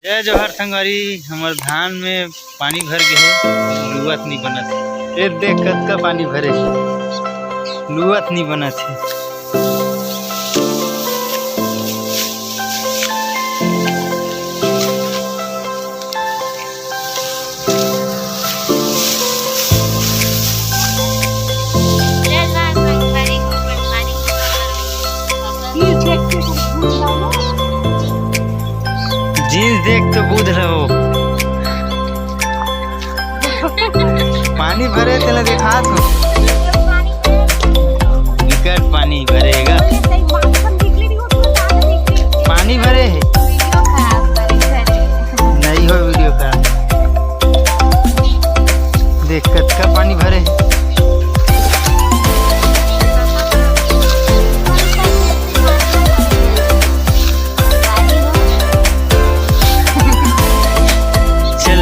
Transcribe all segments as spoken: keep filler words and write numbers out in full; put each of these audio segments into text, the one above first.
जय जोहार संगवारी, हमर धान में पानी भर गे हे, लुवत नी बनत हे। ए देख कतका पानी भरे हे, लुवत नी बनत हे। जींस देख तो बूझ रहो। पानी भरे तेला दिखा तू। बिकट पानी भरेगा। पानी भरे हे। नहीं हो वीडियो का। देख कतका पानी भरे हे। चल।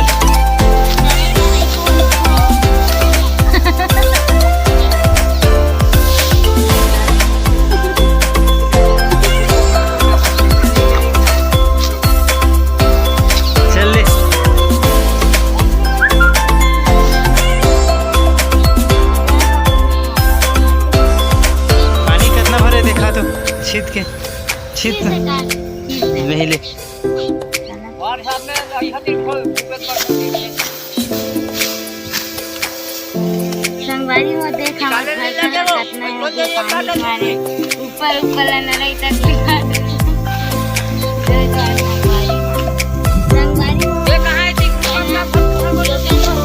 चल ले। पानी कितना भरे देखा तो, छीत के, छीत। नहीं ले। संगवारी हो, देख हमर घर का कितना है, जो पानी मारे ऊपर ऊपर ले नरई तक दिखा दे।